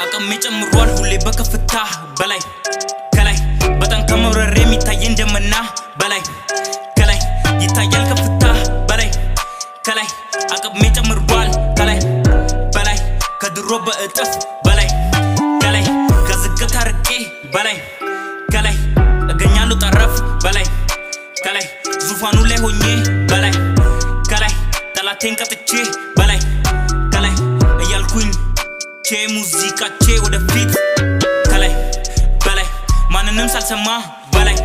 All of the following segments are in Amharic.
አቅሜ ጨምሯል ሁሌ በከፍታ በላይ ከላይ፣ በጣም ከመብረር የሚታየን ደመና በላይ ከላይ ይታያል ከፍታ በላይ ከላይ። አቅሜ ጨምሯል ከላይ በላይ፣ ከድሮ በእጥፍ በላይ ከላይ። ከዝግታ ርቄ በላይ ከላይ እገኛለሁ ጠረፍ በላይ ከላይ። ዙፋኑ ላይ ሆኜ በላይ ከላይ፣ ጠላቴን ቀጥቼ በላይ ከላይ እያልኩኝ ቼ ሙዚቃቼ ወደፊት ከላይ በላይ፣ ማንንም ሳልሰማ በላይ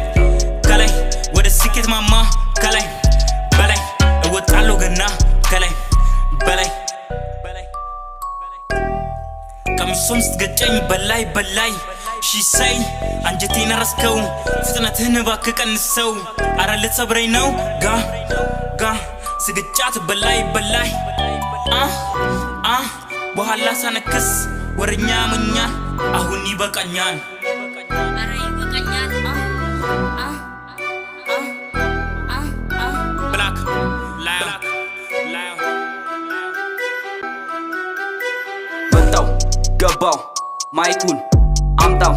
ከላይ ወደ ስኬት ማማ ከላይ በላይ እወጣለሁ ገና ከላይ በላይ። ቀሚሷም ስትገጨኝ በላይ በላይ she say አንጀቴን አረስከው፣ ፍጥነትህን እባክህ ቀንሰው፣ አረ ልትሰብረኝ ነው። ጋ ጋ ስግጫት በላይ በላይ አ አ በኋላ ሳነክስ ወረኛ ያመኛል። አሁን ይበቃኛል። አረ ይበቃኛል። አ አ አ አ አ Black Lion Lion። መጣው ገባው mic ኡን አምጣው።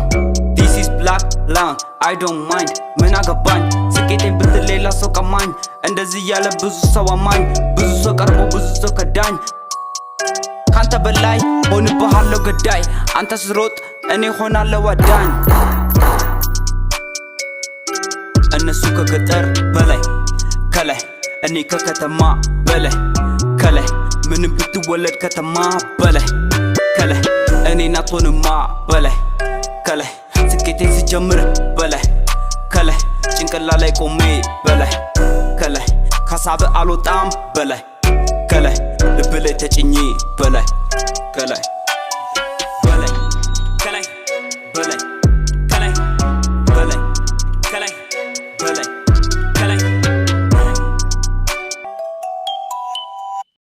This is Black Lion, I don't mind። ምን አገባኝ ስኬቴን ብትል ሌላ ሰው ቀማኝ። እንደዚህ ያለ ብዙ ሰው አማኝ፣ ብዙ ሰው ቀርቦ ብዙ ሰው ከዳኝ። ካንተ በላይ ሆንብሃለሁ ገዳይ። አንተ ስሮጥ እኔ ሆናለሁ አዳኝ። እነሱ ከገጠር በላይ ከላይ፣ እኔ ከከተማ በላይ ከላይ። ምንም ብትወለድ ከተማ በላይ ከላይ እኔን አትሆንማ በላይ ከላይ። ስኬቴን ስጀምር በላይ ከላይ፣ ጭንቅላ ላይ ቆሜ በላይ ከላይ። ካሳብ አልወጣም በላይ ከላይ፣ ልብ ላይ ተጭኜ በላይ ከላይ።